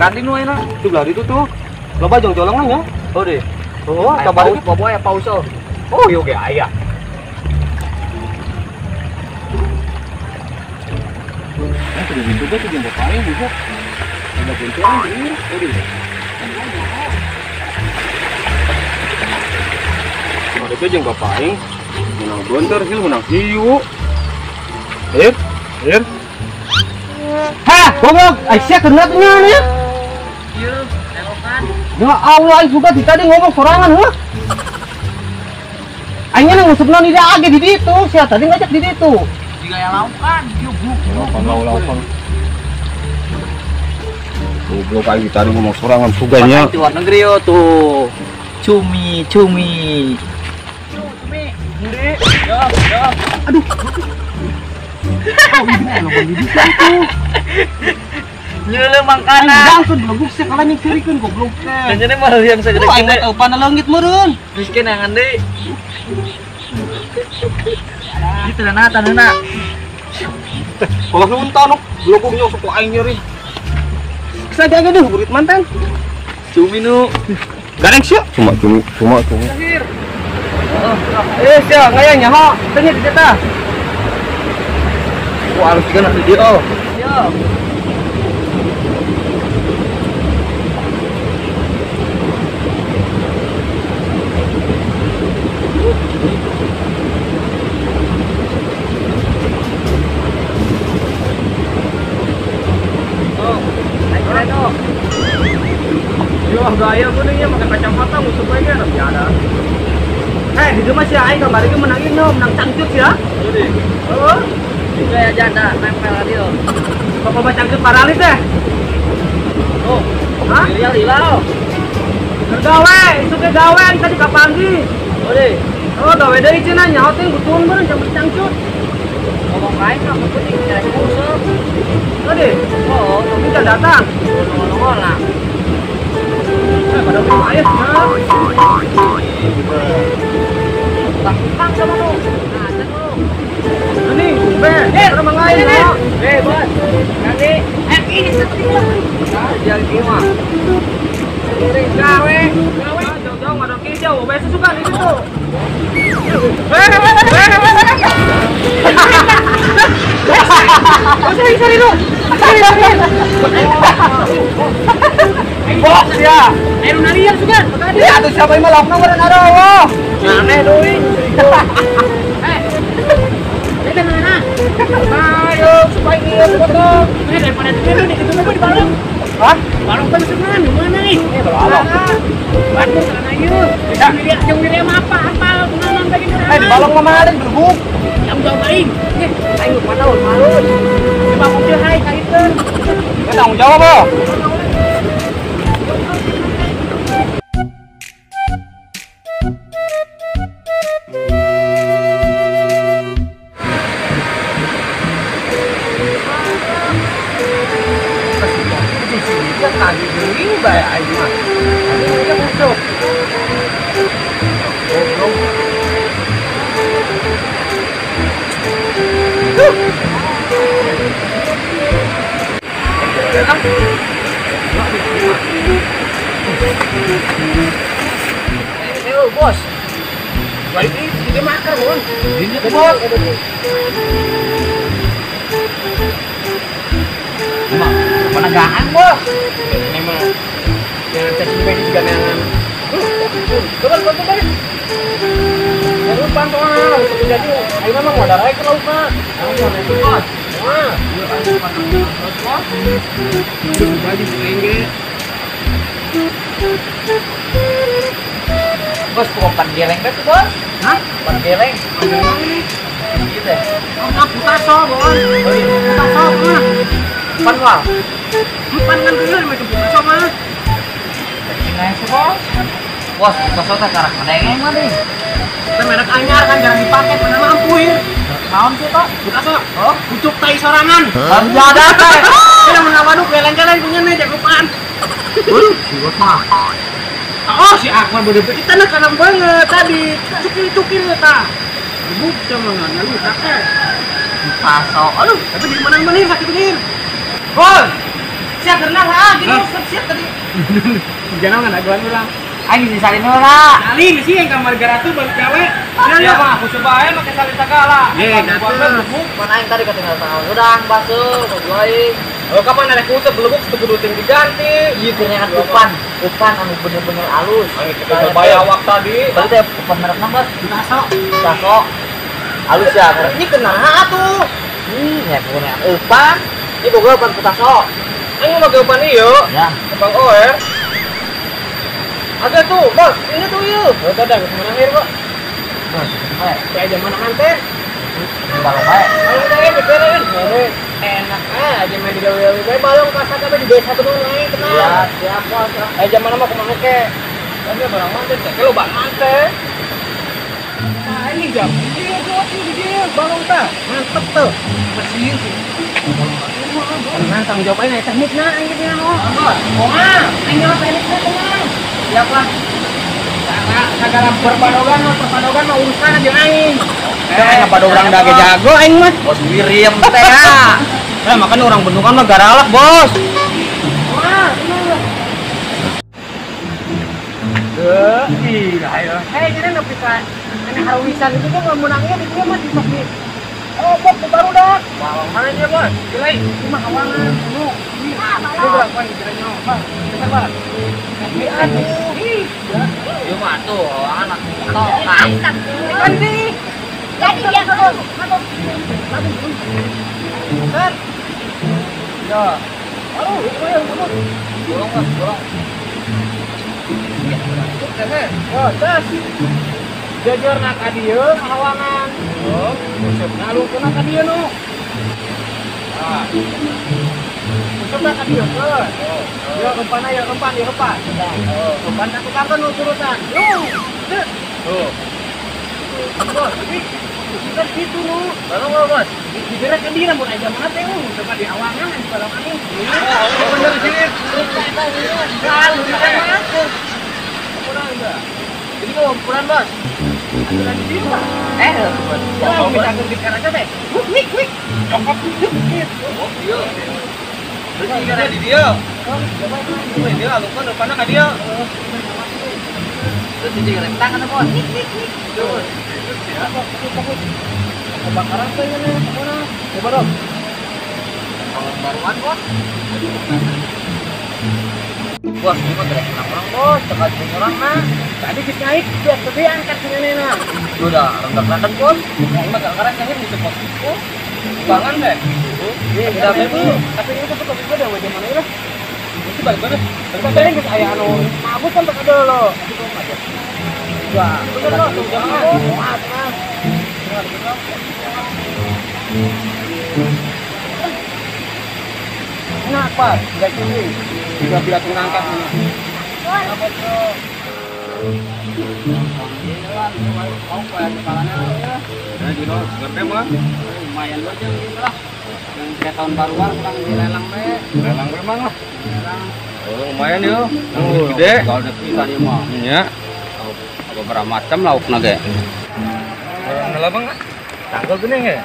Kantin nu enak, sebelah itu tuh. Loba jong-jolongan ya. Oh deh. Oh, kabar itu bobo ya pauso. Oh, iya oke aya. Nah, sudah gitu tuh jeung bapak juga. Ada goncengan ieu. Oh deh. Ada teh jeung bapak aing. Menang gontor sih menang hiu. Ir, ir. Hah, goblok, Aisyah kena nya nih. Iya, elokan. Ya Allah, aing juga di tadi ngomong sorangan heuh. Aing nya ngusupna di age di ditu, sia tadi ngajak di ditu. Jiga ya laukan, ieu Laukan, laukan. Goblok aing di tadi ngomong sorangan suganya. Di luar negeri yo tuh. Cumi, cumi. Cumi. Endi? Ya, ya. Aduh. Oh, ini lobang di ditu tuh. Nyele mangkana. Langsung beloguk sih kalau nyingkirikeun goblok teh. Jadi mah yang segede gede. Aing teu pana leungit meureun. Miskin yang deui. Itu tanah tanah. Kalau lunta nu beloguk nya sok aing nyeri. Saja ge deuh burit mantan. Cumi nu. Gareng sia. Cuma cumi, cuma cumi. Eh sia ngaya nyaho, teu di eta. Wah, harus juga nanti dia. Yo. Oh, ayo dong. Yo, gaya gue nih pakai kacamata musuh gue kan ada. Hei, di rumah sih aing kemarin menangin no, menang cangcut ya. Oh. Juga ya janda nempel tadi lo. Bapak baca cangcut paralis deh. Oh, hah? Lila lila. Gawe, itu ke gawe tadi kapangi. Oh deh. Oh, gawe deui cenah nyaho teh butuhun beureun cangcut cangcut. Ngomong lain mah penting cari musuh. Oh deh. Oh, tapi kan datang. Nongol lah. Eh, pada beli air, nah. Bang sama lu. Nah, lu. Ini, be, ada mangain no. Eh, bos. Nanti ini satu kilo. Nah, jangan gimana. Gawe, gawe. Jauh-jauh ngadok hijau, besok suka di situ. Oh, sorry, sorry lu. Sorry, sorry. Bos ya. Ayo narian suka. Ya, tuh siapa yang mau lakukan ada wah. Aneh doi. Eh. Ini mana? Ayo, supaya ini foto. Ini daripada itu nih, itu di balong. Hah? Balong kan senang, di mana nih? Eh, balong. Bandung sana yuk. Yang diri apa? Apa? Kunanan tadi Eh, di balong mah ada berbuk. Yang jauh aing. Eh, aing mana malu. Coba mobil hai kaiteun. Eh, tanggung jawab, Bo. Tadi deui bae aing mah. Tadi busuk. Goblok. Eh, bos. Balik ini dia makar, Bon. Ini bos. Emang penegakan, bos. Ini mah jangan cacing medis juga jangan. Coba coba balik. Lupa tuh, untuk jadi, ayo memang mau darah ke laut mah. Ayo itu bos. Wah, bos. Baju lengge. Bos, bukan geleng kan tuh bos? Hah? Bukan geleng. Gitu ya? Oh, putaso, bos. Putaso mah. Empan wal. Empan kan dulu macam putaso mah. Cina sih bos. Bos, bakso teh karak ngadengeng mah deh. Teh merek anyar kan jarang dipake, pernah mah ampuh. Naon sih, Pak? Bakso. Oh, pucuk tai sorangan. Ada teh. Kita menang waduk geleng-geleng punya nih jagoan. Siwet mah. Oh, si Akmal bodoh kita nak kanan banget tadi. Cukil-cukil ta. Buk cuma ngalu tak. Paso. Aduh, tapi di mana mana sakit begini. Bol. Siap renang ah, gini siap tadi. Jangan nggak aguan ulang. Aing disalin heula. Salin sih yang kamar garatu balik gawe. Ya mah aku coba aja make salin sagala. Ye, gatuh. Pan aing tadi ketinggalan tangan udang bakso goblok aing. Oh, kapan ada kutub belebuk teu kudu ting diganti. Ieu keur upan, upan anu bener-bener alus. Aing kita coba awak tadi. Tadi teh upan merekna, Bos. Bakso. Bakso. Alus ya. Ini kena atuh. Ih, nya pokoknya upan. Ini boga upan petaso. Aing make upan ieu. Ya. Upan oer. Ada tuh, Bos. Ini tuh ieu. Oh, ada kemana air, Pak? Bos, bae. Kayak zaman teh. Balong bae. Balong teh bebereun. Enak aja main di gawe-gawe bae balong kasar kabeh di desa tuh naik tenang. Ya, siap, Bos. Zaman mah kumaha ke? Kan barang mantep, teh loba mantep. Nah, ini jam. Iya, di dieu balong tah. Mantep tuh. Mesin sih. Tenang, tanggung jawab aing teknikna aing kieu oh. Moal, aing jawab teknikna tenang. Siap lah. Segala perpadogan mah urusan aja aing. Padogan dage jago aing mah. Bos wirim teh ya. Eh, makanya orang bendungan mah garalak, Bos. Wah, tenang. Heuh, ayo. Hei, jadi nepi ka ane haruisan itu tuh menangnya di dia mah di sok di. Oh, bok baru dah. Bawang mana dia, Bos? Gilai, ini mah hawangan, nu. Ini berapa nih kiranya? Bang, besar, Bang. Ini aduh. Ih, ieu mah tuh anak tok. Kan di. Jadi dia Bentar. Ya. Aduh, itu yang bagus. Bolong, Mas, bolong. Oh, tas. Jajar nak ka dieu hawangan. Oh, usupna alungkeun ka dieu nu. Ah. Usupna ka dieu keun. Ya kempan ya kempan ya kempan. Oh, kempan aku kapan nu turutan. Nu. Tuh. Bos, tapi kita gitu nu. Barang lo, Bos. Digerak ke dieu mun aya mana teh coba di awangan di balong aneh. Bener sih. Kan, jadi mau ukuran, Bos. Aturan di sini, Pak. Eh, bisa gerdikan aja teh. Wik wik. Cokot gitu. Oh, iya. Terus ini di dia. Oh, ini alungkeun depanna ka dia. Terus di rentang kan, Bos. Wik wik wik. Terus ya. Kebakaran teh nya kemana? Coba dong. Baruan, Bos. Bos, ini mah gerek orang, Bos. Tekan orang mah. Tadi geus naik, biar gede angkat singanena. Udah, rentak-rentak, Bos. Ini mah gak ngeres aja bisa pos. Bangan deh. Iya, tapi ini tuh kopi gue udah wajah mana ya? Itu balik banget. Tapi ini geus aya anu mabuk kan tak ada lo. Wah, bener lo, tuh jangan. Wah, tenang. Enak, Pak. Enggak gini. Juga bila ngangkat ini. Apa tuh? Nah, Dino, ngerti mah? Lumayan aja gitu lah. Yang kayak tahun baruan kurang dilelang be. Lelang be mah lah. Lelang. Oh, lumayan yo. Gede. Kalau udah bisa dia mah. Iya. Beberapa macam laukna ge. Orang dalam bang? Cangkel gini ya?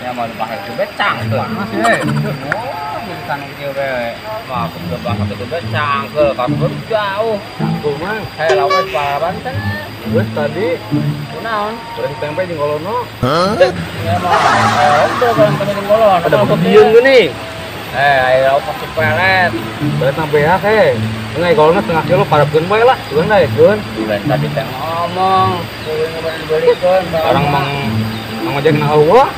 Ya mau dipakai juga cangkel. Panas ya. Oh, bukan gitu be. Wah, aku udah bahas itu be cangkel, kabur jauh. Cangkel mah. Saya lauknya di Banten. Terus tadi kunaon? Goreng tempe jeung golono. Hah? Ya mah. Udah goreng tempe jeung golono. Ada bebieun geuning. Eh, lauk pasti pelet. Pelet mah beak eh. Ngai golono setengah kilo parabkeun bae lah. Keun daekeun. Bulan tadi teh ngomong, kudu dibelikeun. Orang mang ngojek na eueuh.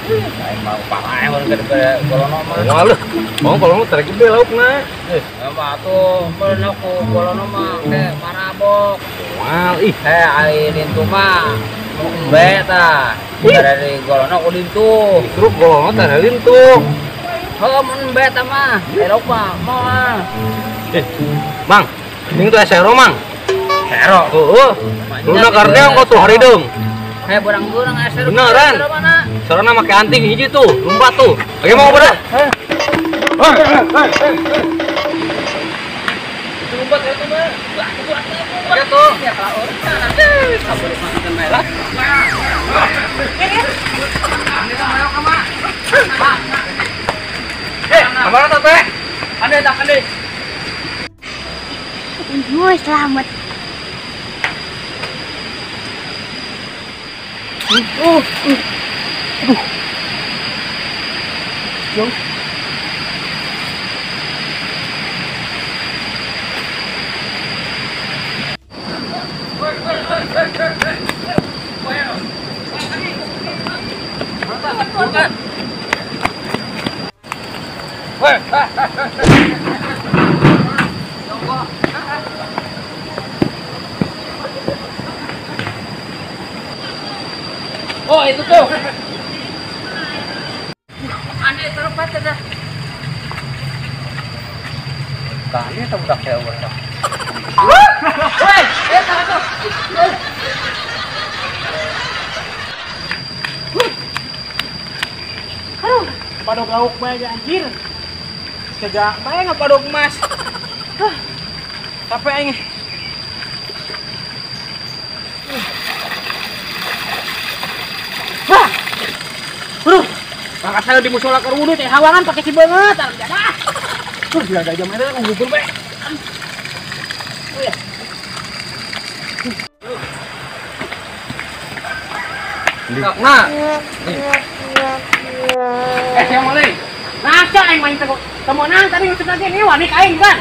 Aing mau parah mun gede golono mah. Moal leuh. Mau golono tarik gede laukna. Eh, mah atuh meun ku golono mah ke marabok. Moal ih. Eh, ai lintu mah embe tah. Dari golono ku lintu. Justru golono teh lintu. Heuh mun embe tah mah, Eropa moal. Eh, Mang, ini tuh SRO, Mang. Sero. Heeh. Luna karena kok tuh harideung. Kayak borang-borang aya sero. Beneran. Serona make anting hiji tuh, lompat tuh. Oke mau pada? Itu lompat itu mah. Oke tuh. Ya kalau urang kabur makan merah. Kemana tuh teh? Ande tak ande. Woi, selamat. Aduh. Jauh. Oh itu tuh. Aneh terlepas dah. Tani atau budak cewek dah. Woi, tuh. Aduh, padok lauk bae anjir. Sejak bae nggak padok emas. Hah. Capek aing. Wah. Aduh, maka saya di musola keur wudu teh hawangan pake cibeungeut jadah. Tuh jaga jam eta ngumpul bae. Nah. Siapa mulai? Nasa aing main teu temenan tadi ngusuk lagi ini wani ka aing kan.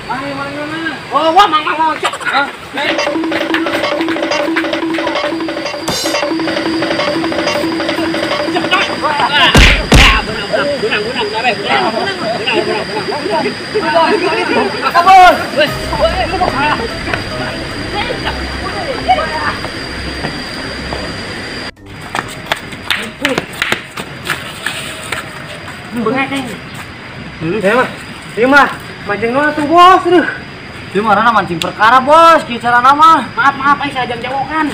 Main mana? Oh, wah mang mang cek. Hah? Kabur. Bengek aing. Ya mah. Ieu mah mancing naon atuh bos, aduh. Ieu mah mancing perkara bos, kieu carana mah. Maaf, maaf aing sajang jawokan.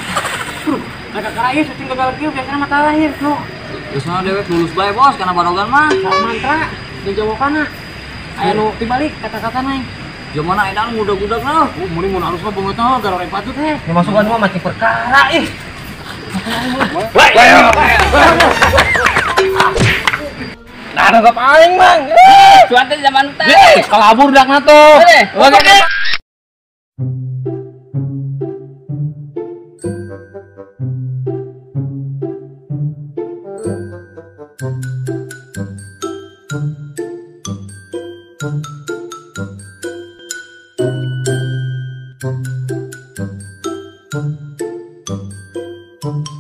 Aduh, ada ieu syuting gagal kieu biasana mah terakhir nu. Geus mah dewek lulus bae bos kana barogan mah. Mantra jeung jawokanna. Aya nu tibalik kata-katana aing. Jamana edan ngudag-ngudag lah. Oh, muni mun alus mah beungeut mah garoreng patut teh. Nu masukan mah mancing perkara ih. Nah, nangkap aing, Mang. Cuan teh zaman teh. Kalabur dakna tuh. Oke. Thank you.